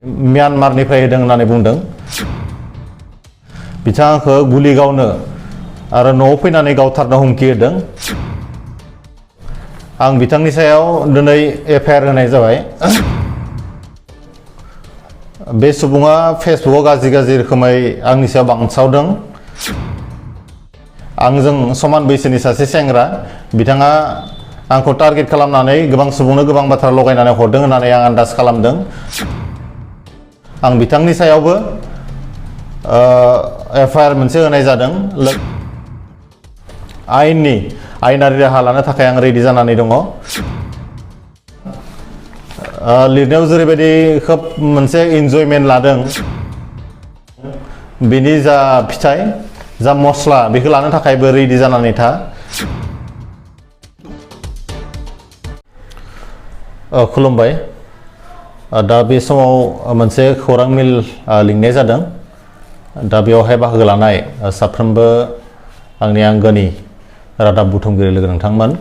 म्यानमारनिफ्राय होदों होननानै बुंदों। बिथांखौ गुलि गावनो आरो न'आव फैनानै गावथारनो हुमखि होदों। आं बिथांनि सायाव दिनै एफआईआर होनाय जाबाय। बे सुबुङा फेसबुकआव गाज्रि रोखोमै आंनि सायाव बांसावदों। आंजों समान बैसोनि सासे सेंग्रा, बिथाङा आंखौ टारगेट खालामनानै गोबां सुबुंनो गोबां बाथ्रा लगायनानै हरदों होननानै आं आन्दाज खालामदों। आं बिथांनि सायावबो एफआईआर मोनसे होनाय जादों। आयेनारि राहा लानो थाखाय आं रेडि जानानै दङ। लिरनायाव जेरैबायदि खोब मोनसे इन्जयमेन्ट लादों, बेनि जा फिथाइ, जा मस्ला, बेखौ लानो थाखायबो रेडि जानानै था। खुलुमबाय। दा बे समाव मोनसे खौरां मेल लिंनाय जादों। दा बेवहाय बाहागो लानाय साफ्रोमबो आंनि आंगोनि रादाब बुथुमगिरि लोगो नोंथांमोन,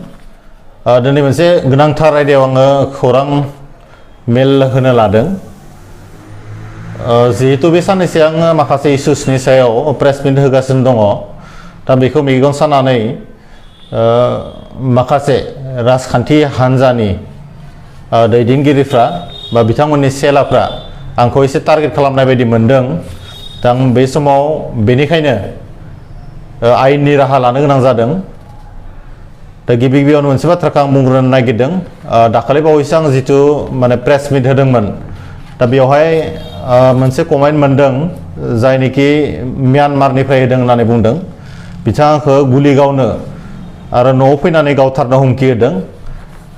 दिनै मोनसे गोनांथार आयदायाव आङो खौरां मेल होनो लादों। जिहेतु बे साननैसो आङो माखासे इस्युसनि सायाव प्रेस मिट होगासिनो दङ, दा बेखौ मेगन सानानै माखासे राजखान्थि हान्जानि दैदेनगिरिफ्रा बा बिथांमोननि सेलाफ्रा आंखौ एसे टारगेट खालामनाय बायदि मोनदों। दा आं बे समाव बेनिखायनो आयेननि राहा लानो गोनां जादों। दा गिबियावनो मोनसे बाथ्राखौ आं बुंग्रोनो नागिरदों। दाखालि बावैसो आं जिथु प्रेस मिट होदोंमोन, दा बेवहाय मोनसे कमेन्ट मोनदों, जायनिखि म्यानमारनिफ्राय होदों होननानै बुंदों। बिथांखौ गुलि गावनो आरो न'आव फैनानै गावथारनो हुमखि होदों।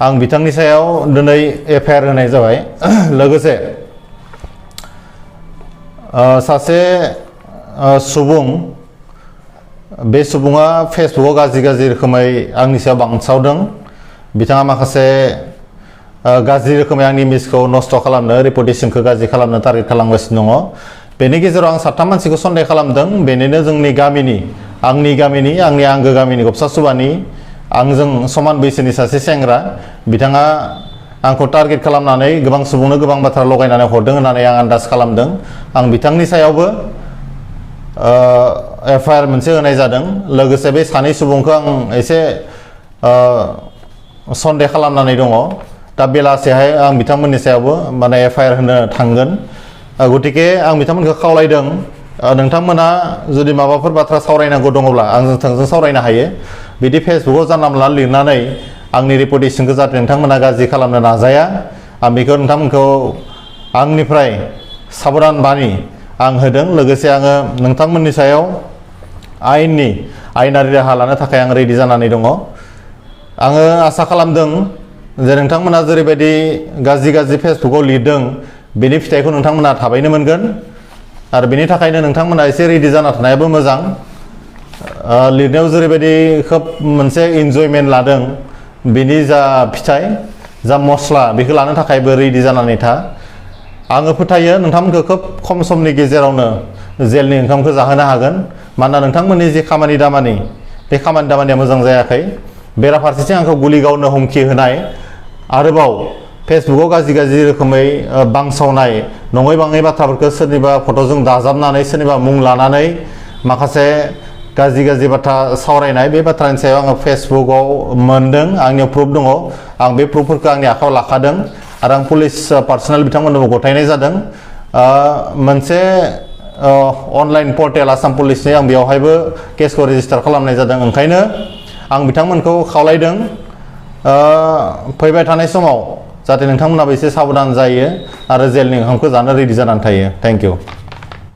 आं बिथांनि सायाव दिनै एफआईआर होनाय जाबाय। लोगोसे सासे सुबुं, बे सुबुङा फेसबुकआव गाज्रि रोखोमै आंनि सायाव बांसावदों। बिथाङा माखासे गाज्रि रोखोमै आंनि इमेजखौ नस्थ' खालामनो, रेपुटेसनखौ गाज्रि खालामनो टारगेट खालामगासिनो दङ। बेनि गेजेराव आं 7 मानसिखौ सन्देह खालामदों। बेनिनो जोंनि गामिनि, आंनि आंगो गामिनि गबसासुबानि आंजों समान बैसोनि सासे सेंग्रा, बिथाङा आंखौ टारगेट खालामनानै गोबां सुबुंनो गोबां बाथ्रा लगायनानै हरदों होननानै आं आन्दाज खालामदों। आं बिथांनि सायावबो एफआईआर मोनसे होनाय जादों। लोगोसे बे सानै सुबुंखौ आं एसे सन्देह खालामनानै दङ। दा बेलासेहाय आं बिथांमोननि सायावबो एफआईआर होनो थांगोन। गतिके आं बिथांमोनखौ खावलायदों, नोंथांमोना जुदि माबाफोर बाथ्रा सावरायनांगौ दङब्ला आंजों थोंजों सावरायनो हायो। बिदि फेसबुकआव जानला मोनला लिरनानै आंनि रेपुटेसनखौ जाहाथे नोंथांमोना गाज्रि खालामनो नाजाया, आं बेखौ नोंथांमोनखौ आंनिफ्राय साबधान बानि आं होदों। लोगोसे आङो नोंथांमोननि सायाव आयेनारि राहा लानो थाखाय आं रेडि जानानै दङ। आङो आसा खालामदों जे नोंथांमोना जेरैबायदि गाज्रि फेसबुकआव लिरदों, बेनि फिथाइखौ नोंथांमोना थाबैनो मोनगोन। आरो बेनि थाखायनो नोंथांमोना एसे रेडि जाना थानायाबो मोजां। लिरनायाव जेरैबायदि खोब मोनसे इन्जयमेन्ट लादों, बेनि जा फिथाइ, जा मस्ला, बेखौ लानो थाखायबो रेडि जानानै था। आङो फोथायो नोंथांमोनखौ खोब खम समनि गेजेरावनो जेलनि ओंखामखौ जाहोनो हागोन। मानोना नोंथांमोननि जे खामानि दामानि, बे खामानि दामानिया मोजां जायाखै। बेराफारसेथिं आंखौ गुलि गावनो हुमखि होनाय, आरोबाव फेसबुकआव गाज्रि रोखोमै बांसावनाय, नङै बाङै बाथ्राफोरखौ सोरनिबा फट'जों दाजाबनानै, सोरनिबा मुं लानानै माखासे गाज्रि बाथ्रा सावरायनाय, बे बाथ्रानि सायाव आङो फेसबुकआव मोनदों। आंनियाव प्रुफ दङ। आं बे प्रुफफोरखौ आंनि आखायाव लाखादों आरो आं पुलिस पार्सनेल बिथांमोननोबो गथायनाय जादों। मोनसे अनलाइन पर्टेल आसाम पुलिसनि, आं बेवहायबो केसखौ रेजिस्टार खालामनाय जादों। ओंखायनो आं बिथांमोनखौ खावलायदों, फैबाय थानाय समाव जाहाथे नोंथांमोनाबो एसे साबधान जायो आरो जेलनि ओंखामखौ जानो रेडि जानानै थायो। Thank you.